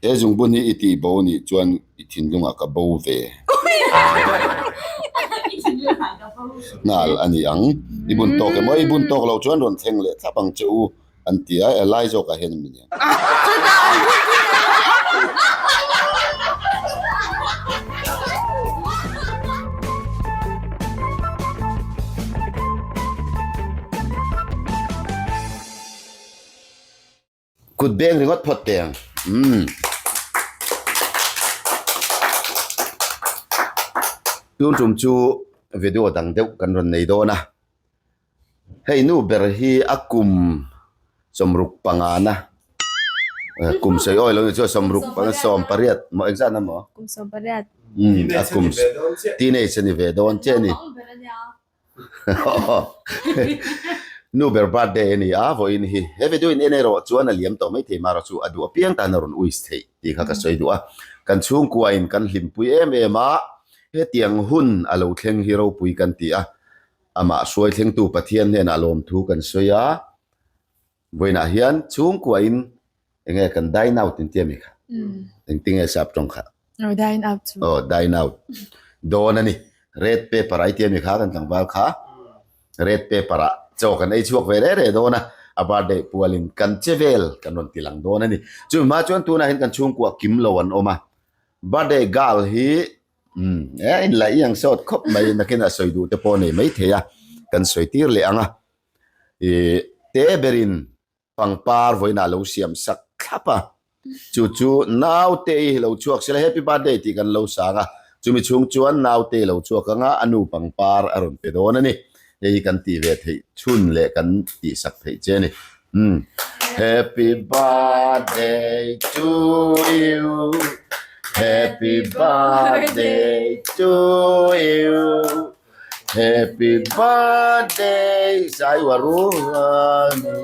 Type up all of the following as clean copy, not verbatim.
He zungbun hi i tih bo nih chuan i thinlungah ka bo ve nghal a ni ang. I bun tawk emaw i bun tawk loh chuan rawn thleng leh thlap ang che u an ti a, a lai zawkah hian min en. Kut beng ringawt phawt teh ang. Umm. Tun tum chu video dang deuh kan rawn nei dawn a. Hei nu ber hi a kum sawmruk pangana kum sawi awi lo ni chu sawmruk panga sawm pariat maw engzat na maw? Kum sawm pariat. Umm a kum teenage a ni ve dawn che a ni. Nu ber birthday a ni a, vawiin hi he video in en erawh chuan a liam tawh maithei marawh chu a duh apiang tan a rawn wish theih tih kha ka sawi duh a. Kan chhungkua in kan hlimpui em em a, hetiang hun a lo thleng hi ropui kan ti a, amah hruai thlengtu Pathian hnenah lawmthu kan sawi a, Vawiinah hian chhungkuain eng nge kan dine out inti ami kha? Engtin nge sap tawng kha? Oh, dine out chu. Oh, dine out. Dawn a ni. Red paper a iti ami kha kan tlangval kha. Red paper ah chaw kan ei chhuak ve reh reh dawn a, a birthday pualin kan che vel kan rawn ti lang dawn a ni. Chumi hma chuan tunah hian kan chhungkua kim lo an awm a. Birthday girl hi umm e inlaih i ang sawt khawp mai nakin a sawi duh te pawh nei maithei a, kan sawi tir leh ang a. Ih te berin pangpar vawiinah lo siam sak thlap a, chu chu naute i lo chhuak sela happy birthday tih kan lo sang a, chumi chhung chuan naute i lo chhuak anga a nu pangpar a rawn pe dawn a ni, hei hi kan tih ve theih chhun leh kan tih sak theih che a ni. Umm happy birthday to you, happy birthday to you. Happy birthday Saiwaruani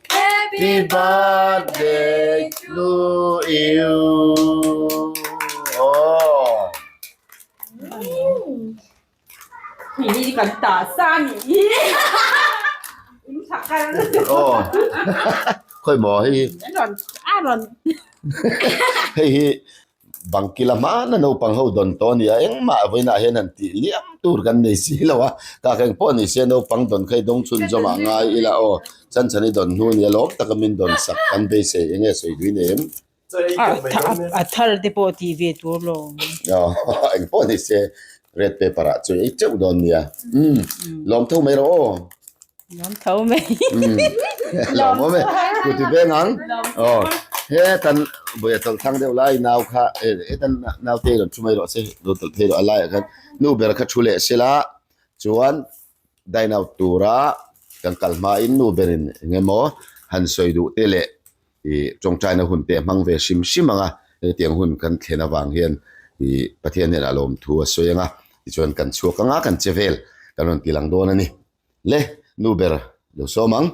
Happy birthday to you Oh Hi kan ta sa ni hi. In thakal. Oh. Khoi mo hi. Ron a ron. Hei hi Bangki la hmana naupang ho dawn tawh a ni a, engmah vawiinah hian han tih liam tur kan nei si lo a, kak eng pawh ni se naupang dawn kha i dawng chhun zawm ah ngai ila aw, Chanchhan i dawn hnu a nia lawm taka min dawn sak kan beisei eng nge sawi dui nei em? A thar te pawh tih ve tur lo. Aw eng pawh ni se red paper ah chu ei teuh dawn nia, umm lawm tho mai rawh aw. Lawm tho mai. Lawm awm e. Ku ti veng ang. Aw. He tan buai a tawlh thang deuh lai nau kha he tan nau te rawn thu mai rawh se rawn tawlh phei rawh a laiah khan nu ber kha thu leh sela chuan dine out tura kan kal hmain nu berin eng emaw han sawi duh te leh ih tawngtaina hun te a hmang ve hrim hrim ang a, hetiang hun kan thlen avang hian ih Pathian hnenah lawmthu a sawi ang a, tichuan kan chhuak ang a kan che vel kan rawn ti lang dawn a ni. Le nu ber lo sawm ang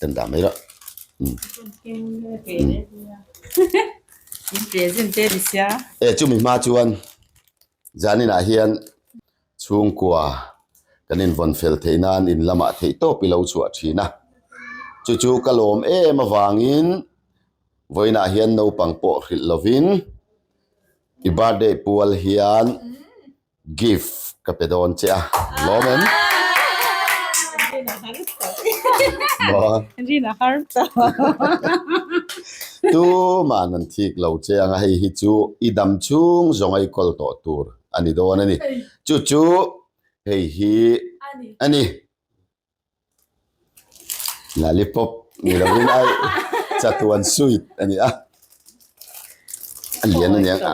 kan dah mai rawh. E chumi hma chuan zaninah hian chhungkua kan invawn fel theih nan in lamah theih tawp i lo chhuah thin a, chu chu ka lawm em avangin vawiinah hian naupang pawh hrilh lovin i birthday pual hian Gift ka pe dawn che a, lawm em? Tuman an thik lo che ang a, hei hi chu i dam chhung zawng a i kawl tawh tur a ni dawn a ni. Chu chu hei hi a ni. Lollipop ni lovin ai chatuan sweet a ni a, a lian a niang a.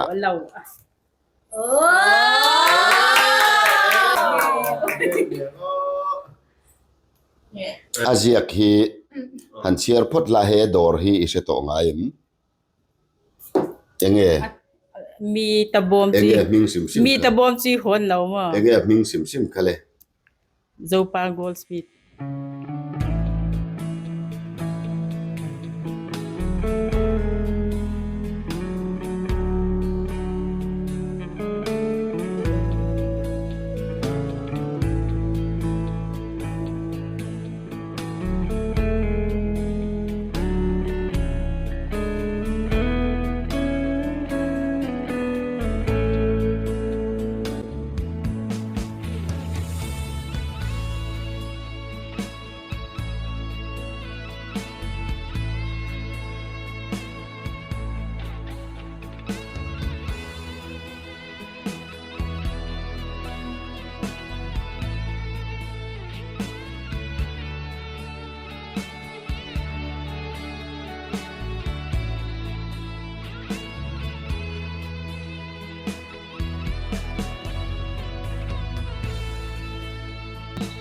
A ziak hi han chhiar phawt la he dawr hi i hre tawh ngai em? Enge? Mi ta bawm chi. Enge hming hrim hrim Mi ta bawm chi hawn lo maw? Enge hming hrim hrim kha le? Zopa Goldsmith.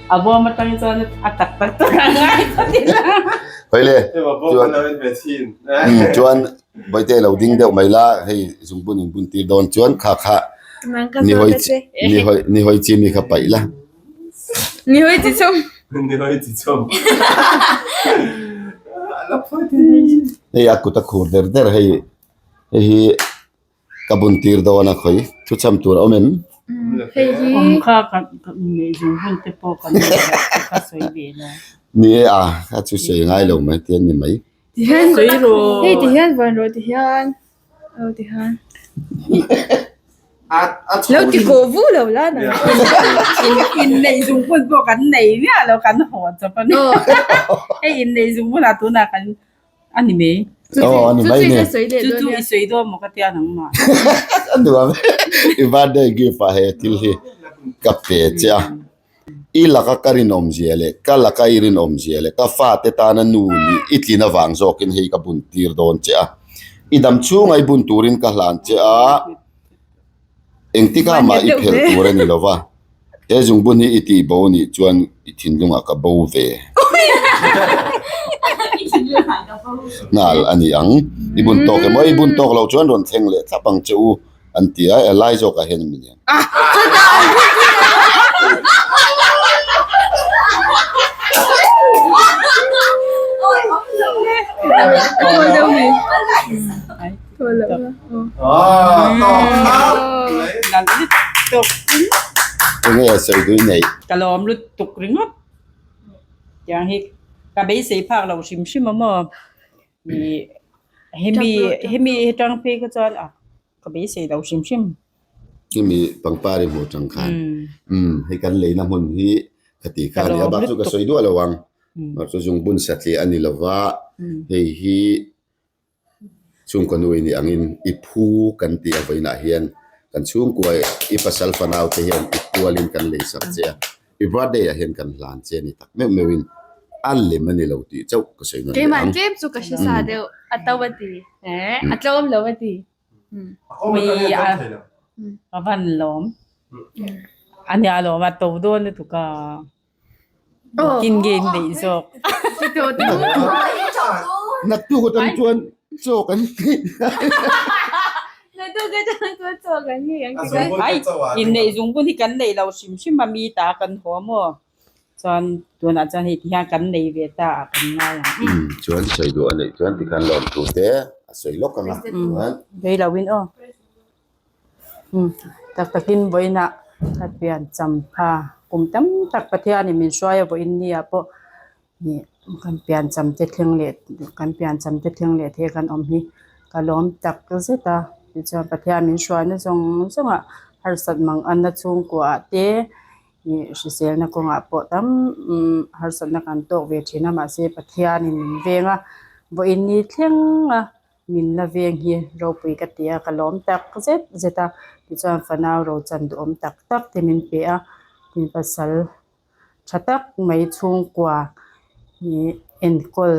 A bawm atang chuan a tak tak tak a ngai phawt ila. Hawile chuan chuan Bawihte lo ding deuh mai la hei zungbun in bun tir dawn chuan kha kha ni hawi ni hawi ni hawi chi mi kha paih la. Ni hawi chi chum. Ni hawi chi chum. Hei a kut a khur der der hei hei hi Ka bun tir dawn a khawi thu cham tur a awm em? Hei hi. Awm kha ka neih zung hun te pawh kan nei lo te kha sawi ve la. Ni e a, kha chu sawi ngai lo mai te an ni mai. Ti hian Sawi rawh. Hei ti hian vawn rawh ti hian. Aw ti hian. Lo ti kawh vu lo la na. Inneih zung hun pawh kan nei miah lo kan haw chawp a ni. Hei inneih zung hunah tunah kan A ni mai. Aw, a ni mai ni. Chu chu i sawi dawn maw ka tia nangmah. A nuam e. I birthday gift ah he thil hi ka pe che a. I laka ka rinawmzia leh ka laka i rinawmzia leh ka fate tana nu nih i tlin avang zawkin hei ka bun tir dawn che a. I dam chhunga i bun turin ka hlan che a. Engtikah mah i phelh tur a ni lo va, he zungbun hi i tih bo nih chuan i thinlungah ka bo ve nghal a ni ang. I bun tawk emaw i bun tawk loh chuan rawn thleng leh thlap ang che u an ti a, a lai zawkah hian a mi nen. Enge a sawi duh neih? Ka lawm lutuk ringawt. Tiang hi ka beisei phak lo hrim hrim a maw? Ih hemi hemi atang phei kha chuan a ka beisei lo hrim hrim. Hemi pangpar i hmuh tang khan umm hei kan leina hmun hi ka tih kha a ni a bak chu ka sawi duah lo ang. Mahse zungbun satliah a ni lova hei hi. Chhungkaw nu i nih angin i phu kan tih a vawiinah hian kan chhungkua i pasal fanau te hian i pualin kan lei sak che a, i birthday ah hian kan hlan che a ni tak meuh meuhin a lem a ni lo tih chauh ka sawi nawn leh ang. Keimah tlem chu ka hre sa deuh, a to a ti, a tlawm lo a ti. A van lawm, a nia lawm a to dawn lutuk a. Kin nge in neih zawk? Naktuk atang chuan chaw kan nghei Ai, inneih zungbun hi kan neih lo hrim hrim a mi ta kan haw maw? Chuan tunah chuan hei ti hian kan nei ve ta a kan ngai ang. Chuan sawi duh a neih chuan tikhan lawmthu te a sawi lawk ang a. Chuan. Rei lo in aw. Tak takin vawiinah ka pian cham kha kum tam tak Pathianin min hruai a vawiin nia pawh ih kan pian cham te thleng leh kan pian cham te thleng leh thei kan awm hi ka lawm tak zet a tichuan Pathian min hruaina zawng zawngah harsat mang anna chhungkuaah te ih hriselna kawngah pawh tam harsatna kan tawk ve thin a mahse Pathianin min veng a vawiin ni thleng a. Min la veng hi ropui ka ti a, ka lawm tak zet zet a, tichuan fanau rochan duhawm tak tak te min pe a, tin pasal tha tak mai chhungkua ih enkawl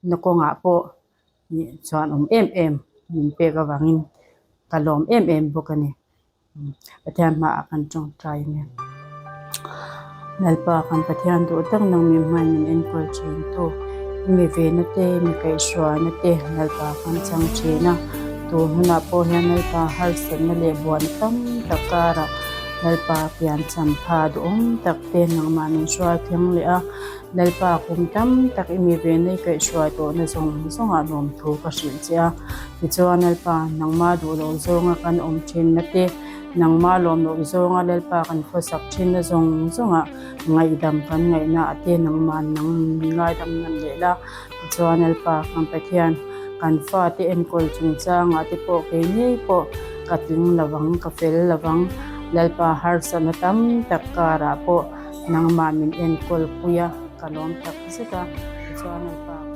na kawngah pawh ih chuan awm em em min pek avangin ka lawm em em bawk a ni. Pathian hmaah kan tawngtai a nia. Lalpa kan Pathian duh tak nang min hmain min enkawl thin tu. I mi vena te, i mi kaihhruaina te Lalpa kan chang thin a. Tun hunah pawh hian Lalpa harsatna leh buan tam tak karah Lalpa pian champha duhawm tak te nangmah min hruai thleng leh a. Lalpa kum tam tak i mi vena i kaihhruai tawhna zawng zawngah lawmthu ka hrilh che a. Tichuan Lalpa, nangma duh loh zawnga kan awm thinna te, nangma lawm loh zawnga Lalpa kan khawsak thinna zawng zawngah ngaihdam kan ngaihna ah te nangma nang min ngaidam ngam leh la. Tichuan Lalpa, kan Pathian, kan fate enkawl chungchangah te pawh kei ngei pawh ka tling lovang, ka fel lovang. Lalpa harsatna tam tak karah pawh nangmah min enkawl pui a, ka lawm tak zet a. Tichuan Lalpa, kan.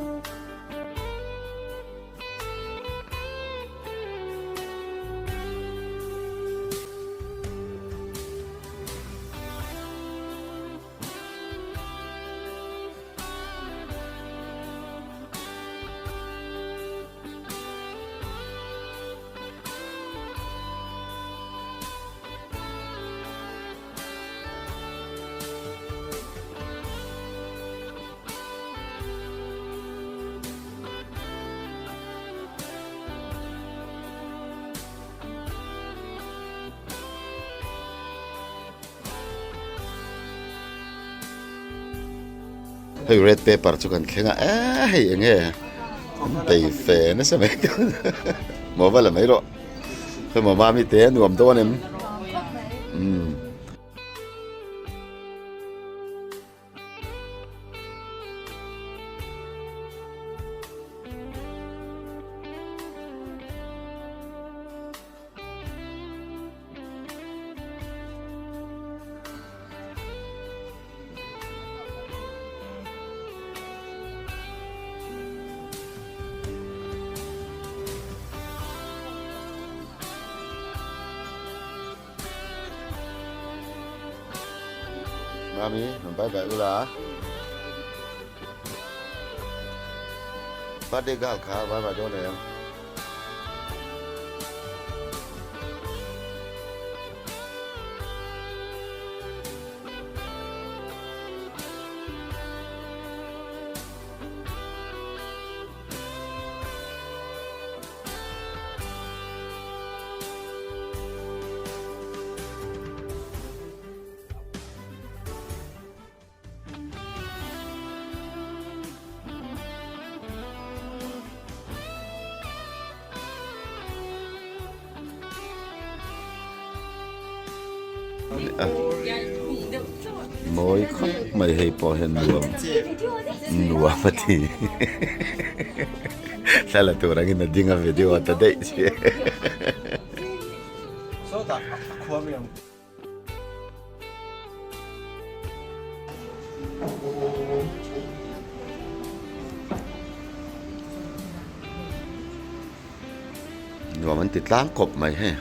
Hei red paper chu kan thleng a eh hei eng nge an bei fe nasa mai dawn maw va la mai rawh hei maw mami te a nuam dawn em umm. Mami, rawn bye bye ula. Birthday girl kha bye bye dawn em. Mawi khawp mai hei pawh hian nuam nuam a ti thla la tur angin a ding a video a ta daih si. Nuam an ti tlang kawp mai hei.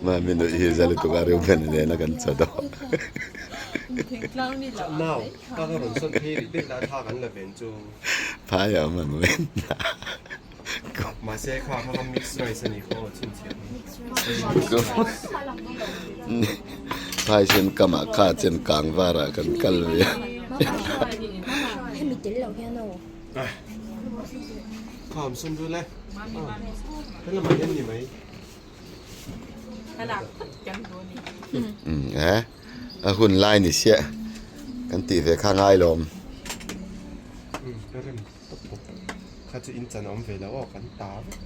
Mami nuih hi za lutuk a Reuben nena kan chaw dawh. Phai a awm ang len. Phai sen kamah kha chen kang varah kan kal ve a. A hun lai ni siah kan tih ve kha ngai lawm. Kha chu in chan a awm ve lo aw kan ta vek.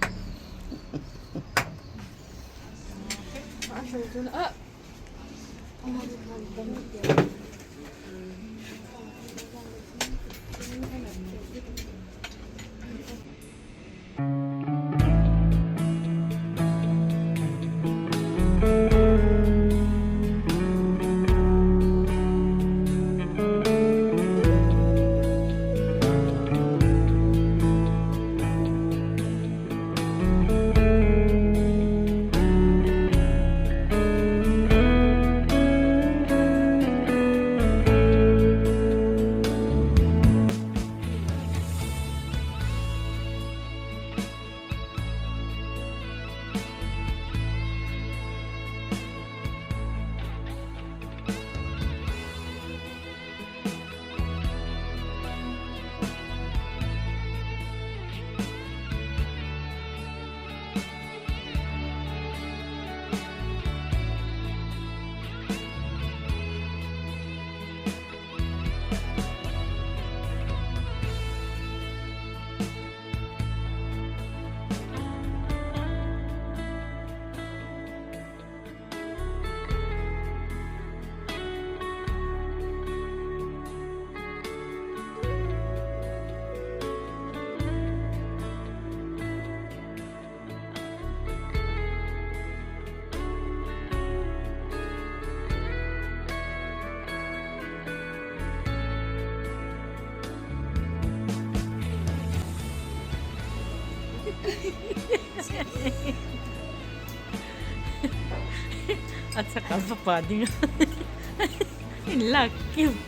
A chak a fapa ding a in lak cute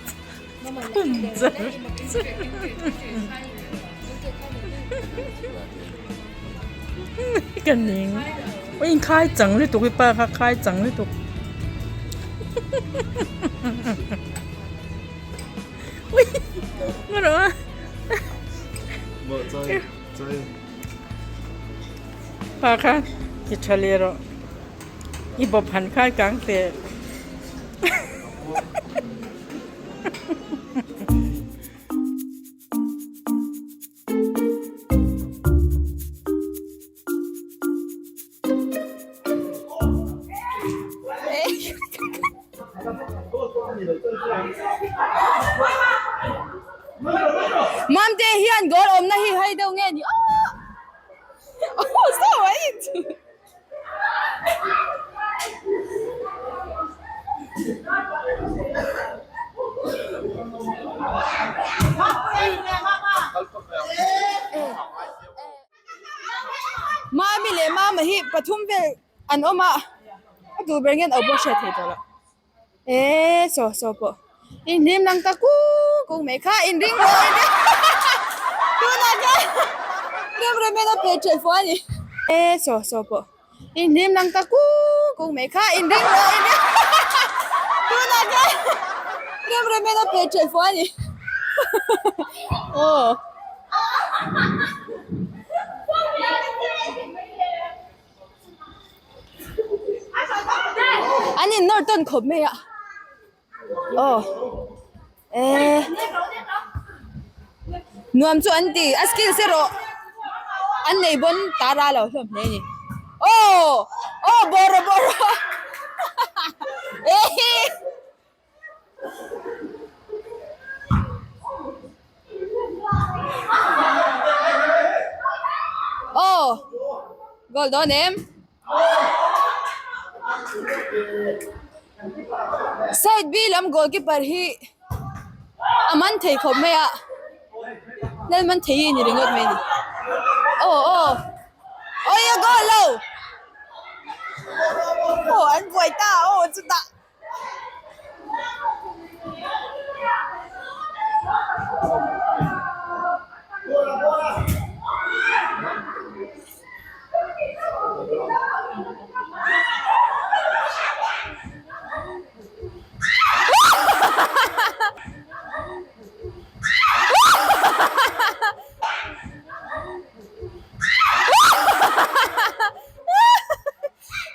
khum char char ka ning aw in khai chang lutuk i pa kha khai chang lutuk ui ngaw rawh a. Pa kha ti tha leh rawh. I bawp han khai kang teh. Mamte hian goal awmna hi hai deuh nge ni aw aw saw a in chu. Mami leh mama hi pathum vel an awm a a duh ber nge an awm pawh hriat theih tawh loh eee saw saw pawh inhlim lang ta kung kung mai kha inring rawh inring tunah hian remrem in a pe ṭhelh fo a ni eee saw saw pawh inhlim lang ta kung kung mai kha inring rawh inring tunah hian remrem in a pe ṭhelh fo a ni aw. An in nawr tawn khawp mai a aw eh nuam chu an ti a skills erawh an nei bawn tara lo hlawm hle a ni aw aw bawraw bawraw eh. Aw goal dawn em side B lam goalkeeper hi a man thei khawp mai a lal man thei hi a ni ringawt mai a ni aw aw awi a goal lo aw an buai ta aw chutah.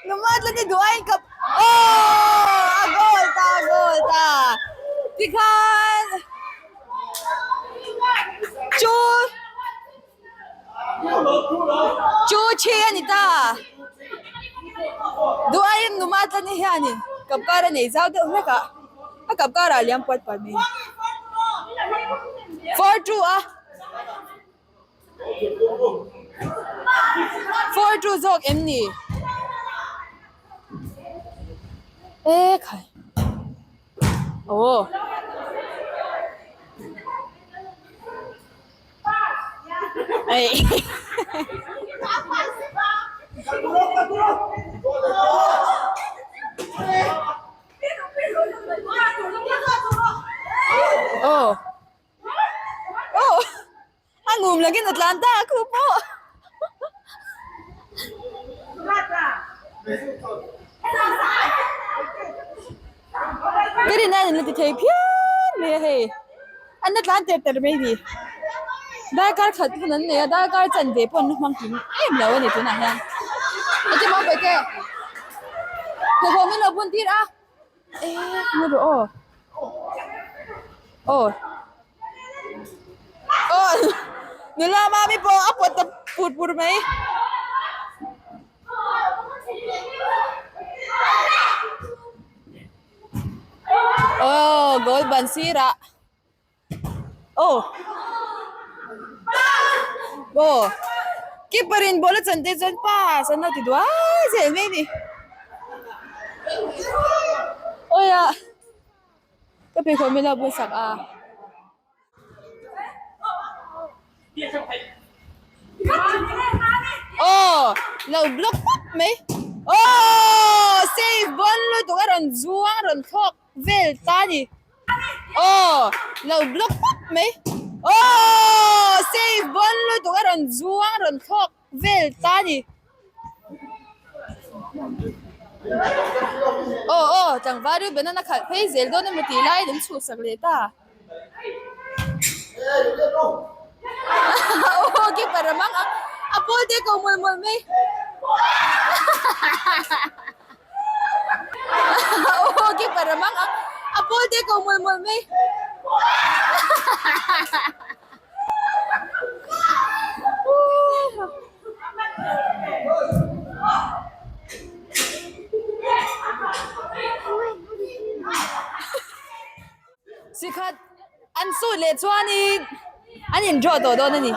Numatla ni duain ka oh a goal ta a goal ta tikhan chu chu thi a ni ta duain numatla ni hianin kap kar a nei zau deuh hlek a a kap karah liam puat puat mai a ni 4-2 a. 4-2 zawk em ni? E khai. Aw. Ei. Aw. Aw. A ngum langin a tlan ta a khu pawh. Ka rin aiin an la ti thei phian mai a hei. An la tlan ter ter mai a ni. Darkar khat hun an nei a, darkar chanve pawh an la hmang tling em lo a ni tunah hian. Eti maw Bawihte? Thawhawm min lo bun tir a. Eh, ni rawh aw. Aw. Aw, nula mami pawh a pawt ta pur pur mai. Aw, goal ban sirah. Aw. Aw. Keeper in ball a chan te chuan pass an lo ti duai zel mai a ni. Awia ka pheikhawk min lo bun sak a. Aw lo block pawp mai. Aw save bon lutuk. rawn zuang rawn thlawk vel ta a ni. Aw lo block pawp mai. Aw save bawn lutuk a rawn zuang rawn thlawk vel ta a ni. Aw aw tlangval ru banana khalh phei zel dawn emaw tih laiin an chhuhsak leh ta. Aw keeper a mang a a ball te ko mawlh mawlh mai. Aw keeper a mang a a ball te ko mawlh mawlh mai. Sikhat an suit leh chuanin an in draw tawh dawn a ni.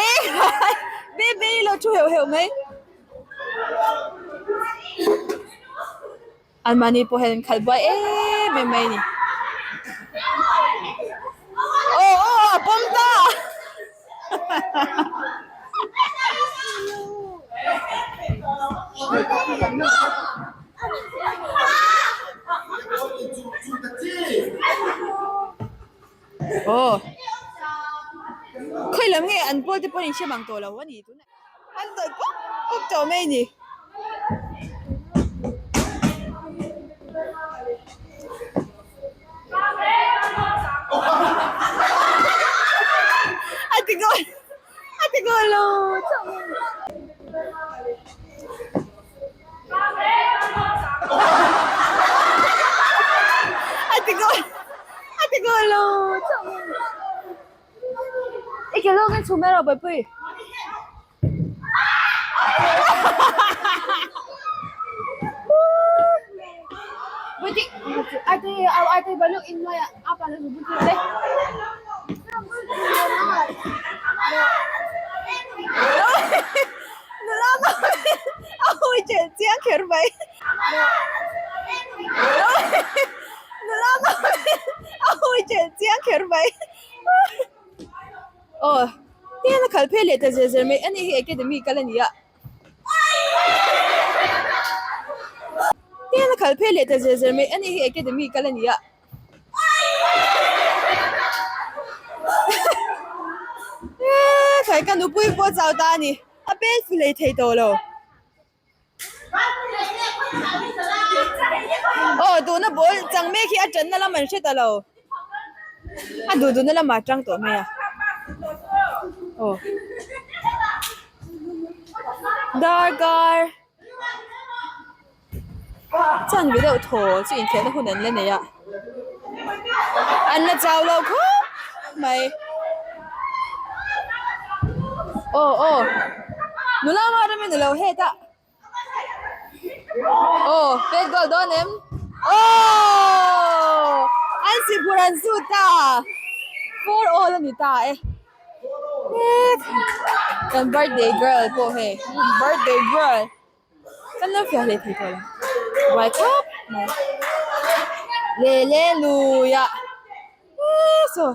Ekhai! Baby lo thu heuh heuh mai. An mahni pawh hian an khalh buai em em mai a ni. Aw aw a pawm ta! Aw khawi lam nge an pawl te pawh in hre mang tawh lo a ni tunah an tawlh pawp pawp tawh mai a ni. A ti goal a ti goal lo chauh. A ti goal a ti goal lo chauh. I ke zawk in chhum erawh Bawihpui. Aw heng a khalh phei leh ta zel zel mai a ni hi academy kal a ni a heng a khalh phei leh ta zel zel mai a ni hi academy kal a ni a eee khai ka nupui pawh chau ta a ni a pen fu hlei thei tawh lo. Aw tuna ball chang mek hi a tanna lam an hre ta lo a duh duhna lamah a tang tawh mai a aw darkar chanve deuh thaw chu inkhelhna hun an la nei a an la chau lo khawp mai aw aw nula mah rem in alo het a aw pet goal dawn em aww an sihphur an zut ta 4 all a ni ta e kan birthday girl pawh hei birthday girl. Kan lo fiah hle thei tawh lo. Buai khawp mai. Leleluia. Eee saw.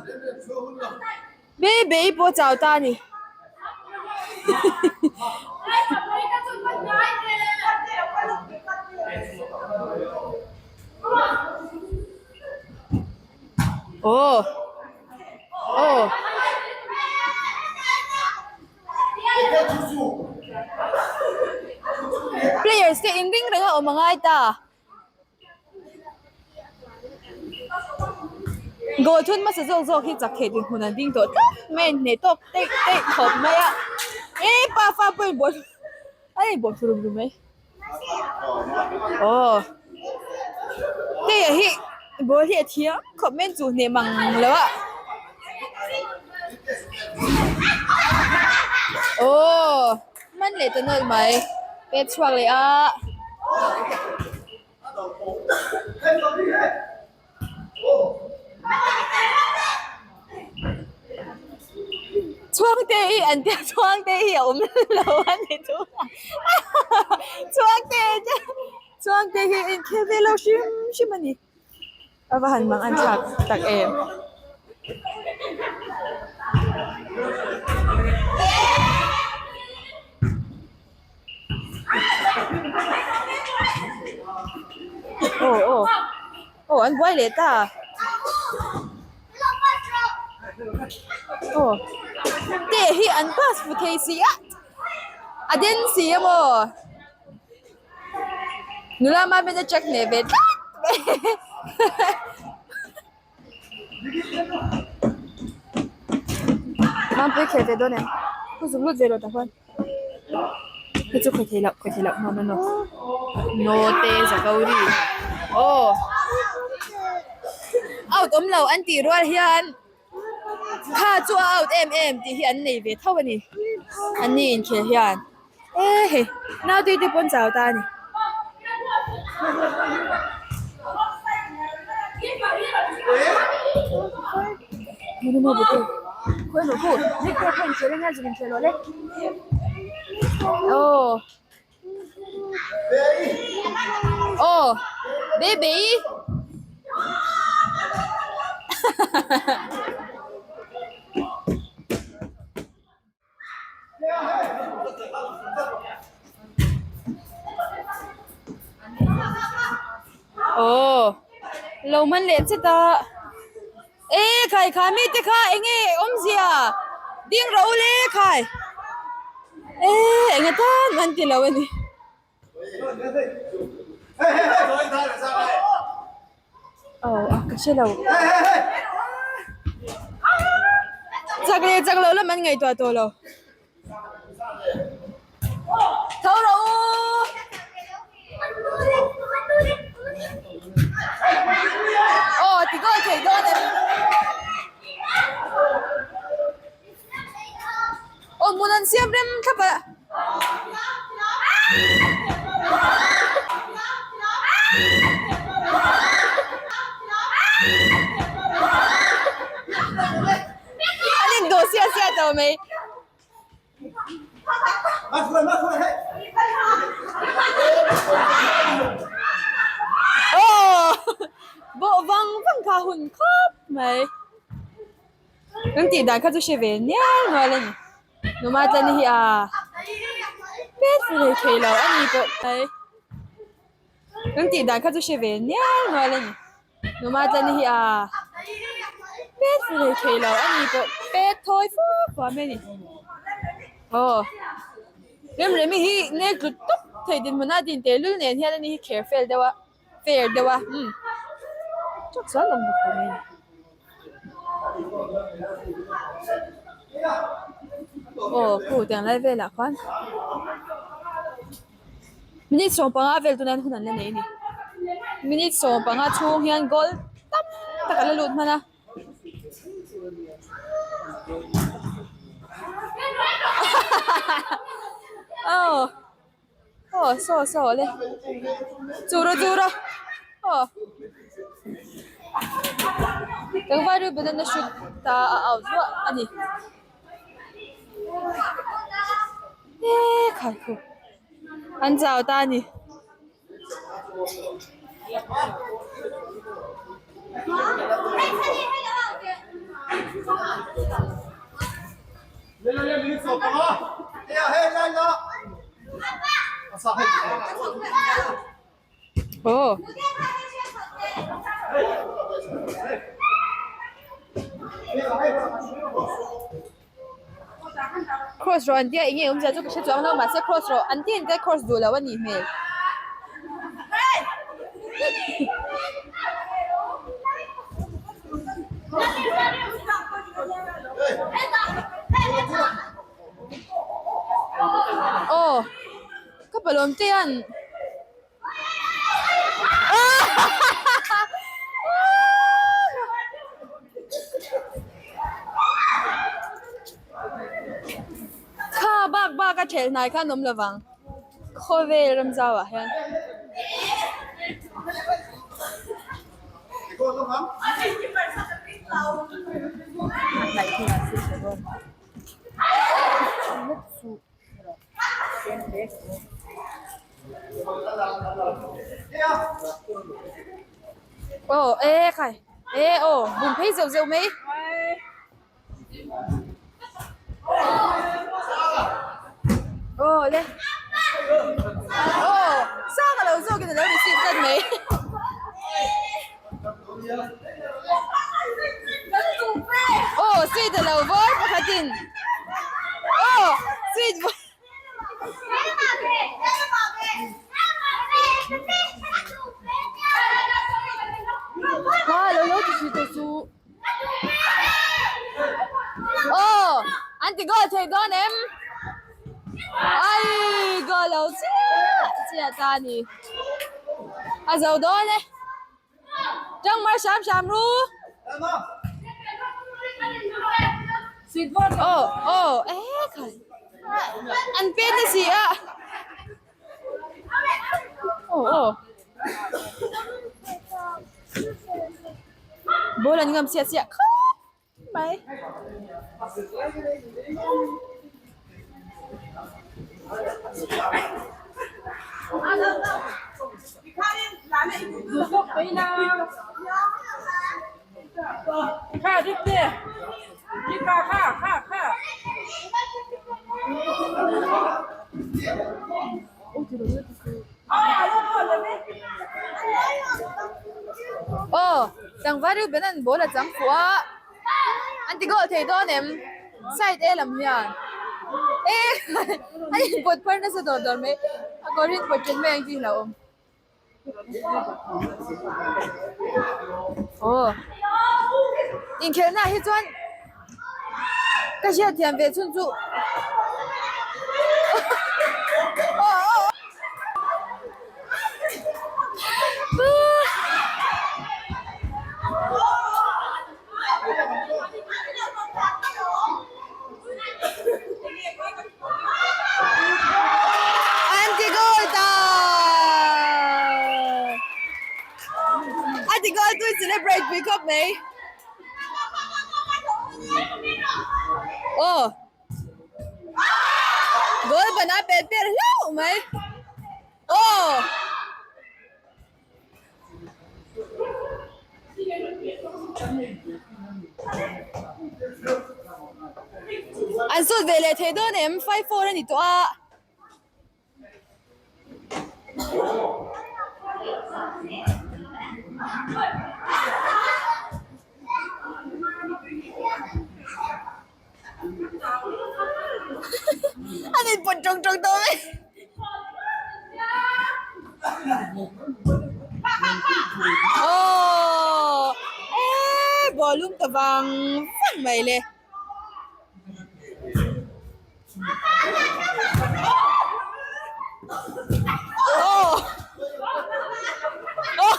Baby pawh chau ta a ni. Aw. Aw. Players te in ring reng a awm a ngai ta. Goal thun hmasa zawk zawk hi chak theih dinhmun an ding tawh tlat mai a inhneh tawk teih teih khawp mai a. Eee pa fa pawh in ball a inbawh thlu rum rum mai. Aw Teia hi ball hi a thiam khawp mai a chu hneh mang lo a aw man leh ta nawlh mai pet chhuak leh a. Chhuangte hi an tia chhuangte hi a awm lo a ni chu chhuangte chhuangte hi a inkhel ve lo hrim hrim a ni a va han mang an thlak tak em. Aw aw aw an buai leh ta aw te hi an pass fu thei si a a den si a maw nula mami te check hneh ve tlat mai. Mampui khel ve dawn em? Pu zuk lut ve lo tak chuan hei chu khawi thei loh khawi thei loh no no no no te zakauri aw out awm lo an tih rual hian kha chu a out em em tih hi an nei ve tho a ni an ni inkhel hian. E hei naute te pawn chau ta a ni. Aw aw baby Aw lo man leh chet a e khai khai mi te kha eng nge awmzia ding rawh u le khai e eng atan an ti lo a ni. Aw a ka hre lo chak leh chak loh lam an ngaihtuah tawh lo tho rawh u aw ti goal thei dawn em Aw hmun an siam rem thlap a. An indawh sia sia tawh mai. Aw bawh vang vang kha hun khawp mai. Kan tih dan kha chu hre ve nial nual a ni. Numa tlani hi a pet fu thei thei lo a ni pawh mai. Kan tih dan kha chu hre ve nial nual a ni. Numa tlani hi a pet fu thei thei lo a ni pawh pet thawi fua fua mai a ni. Aw Remremi hi nek tlut tawp thei dinhmun a din tehlul nen hian ani hi kher fel deuh a. Fair deuh a umm chak chuan awm bawk tawh mai a ni. Aw khu tiang lai velah khuan minute 15 vel tuna hun an la nei a ni minute 15 chhung hian goal tam tak a la lut hman a. Aw. Aw saw saw le chura chura aw tlangval ru banana shoot ta a out ruah a ni eee khaikhu an chau ta a ni. Aw. Cross rawh an tia eng nge awmzia chu ka hre chuang lo mahse cross rawh an tia in cross duh lo a nih hmel. Aw ka palawm te hian Kha bak bak a thelh hnai khan awm lovang khawvel ramzau ah hian. Aw e khai e aw bum phei zeuh zeuh mai. Aw le aw sang a lo zawk in a lo receive tlat mai. thei dawn em? Ai goal lo chiah chiah ta a ni. A zo dawn e. Tang mar hram hram ru. Oh oh e khai. An pen na si a. Oh oh. Ball an ngam chiah chiah khawp mai. Aw tlangval Reuben an ball a chang fuh a an ti goal thei dawn em side A lam hian e a inpawt phar nasa dawr dawr mai a kawr hi inpawt ṭhen mai ang tih hlauhawm. Aw inkhelhna ah hi chuan ka hriat thiam ve chhun chu An ti goal ta! A ti goal tu celebrate pui khawp mai. Aw. Goal ban a pet per hlauh mai. Aw. An sut ve leh thei dawn em 5-4 a ni tawh a. An inpawt tawng tawng tawh mai. Aww eee bawlung ta vang vang mai le. Aww aww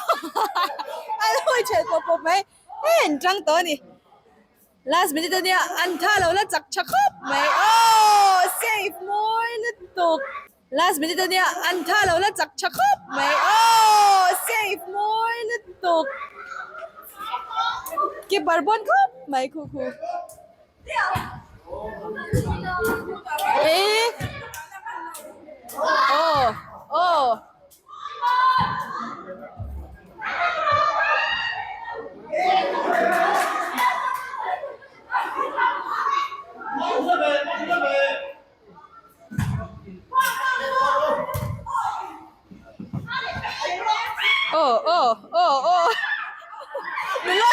a lo inchhelh pawp pawp mai hei an tang tawh a ni. Last minute ania an tha lo la chak tha khawp mai aww save mawi lutuk last minute ania an tha lo la chak tha khawp mai aww save mawi lutuk keeper bawn khawp mai khu khu eh aw aw. Aw aw aw aw nula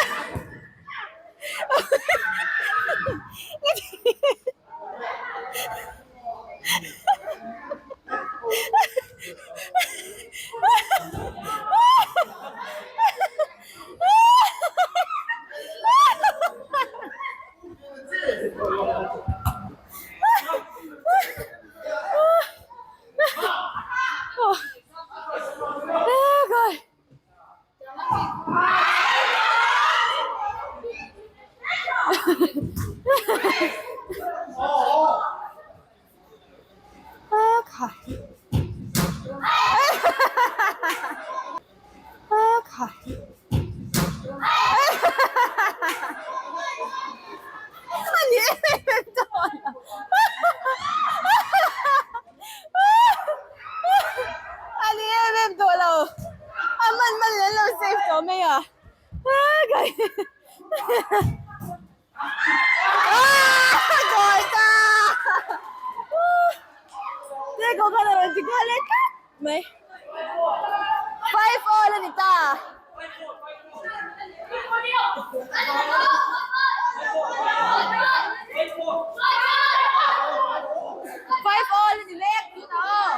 A ni em em tawh lo a man man leh lo save tawh mai a Goal ta Diego khan a rawn ti kual leh tlat mai 5 all a ni ta. 5 all a ni mek tun a aw.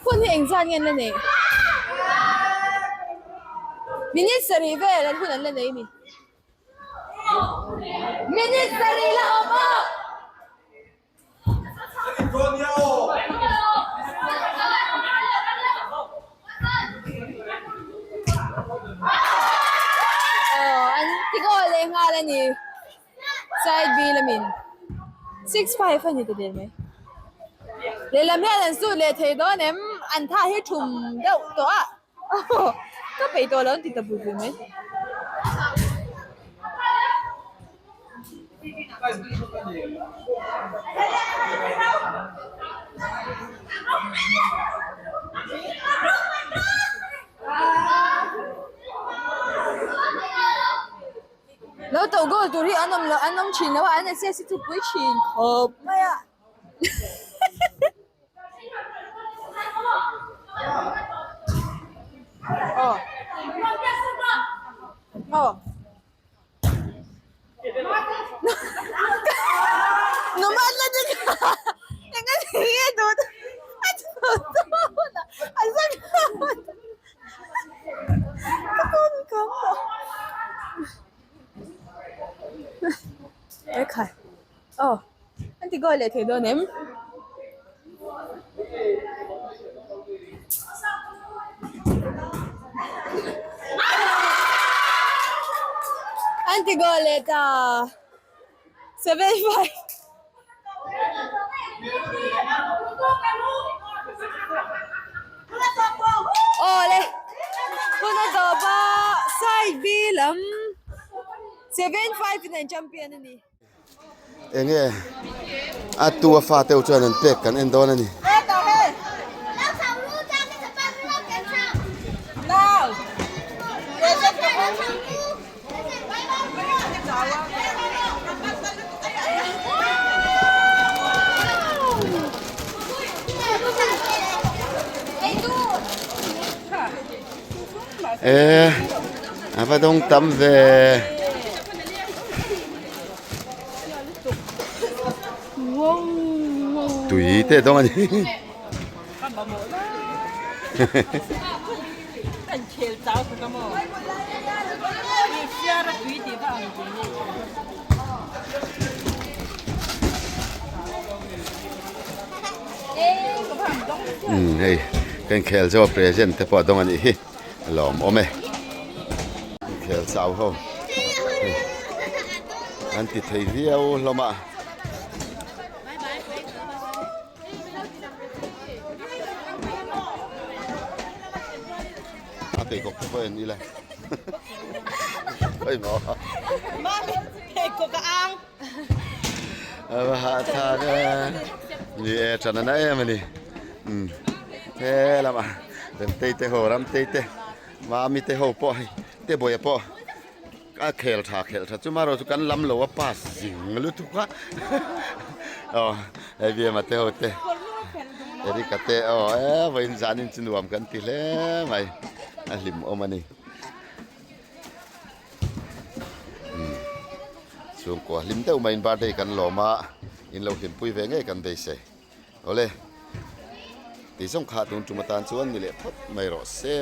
Hun hi engzat nge an la neih? Minute sarih vel an hun an la nei a ni. Minute sarih la awm aw. Aw an ti goal leh nghal a ni. Side B lamin 6-5 a ni ta der mai. Lehlam hian an sut leh thei dawn em? An tha hi thum deuh tawh a. Ka peih tawh lo an ti ta bur bur mai. Lo to goal tur hi an awm lo an awm thin lo a an assist hi chu pui thin khawp mai a. Aw aw Ekhai aw an ti goal leh thei dawn em? An ti goal leh ta 75. Aw le hun a tawp a side B lam 75 in an champion a ni. Enge a tu a fa teuh chuan an pek kan en dawn a ni. E a va dawng tam ve. Tui te dawng a ni. Umm hei kan khel zo a present te pawh a dawng a nih hi a lawmawm e inkhel chau ho hei an ti thei viau hlawm a. A pheikhawk te pawh en ila pawimawh a. Pheikhawk a ang. A va hahthlak e. Ni e than a na em a ni. Umm he lamah Remtei te ho Ramtei te Mami te ho pawh hei Tebawiha pawh. A khel tha khel tha chu marawh chu kan lam lo a pass zing lutuk a aw hei Biama te ho te Erica te aw e vawiin zanin chu nuam kan ti hle mai a hlim awm a ni umm chhungkua hlim deuh maiin birthday kan lawm a in lo hlimpui ve ngei kan beisei awle tih zawng kha tun tum atan chuan ni leh phawt mai rawh se.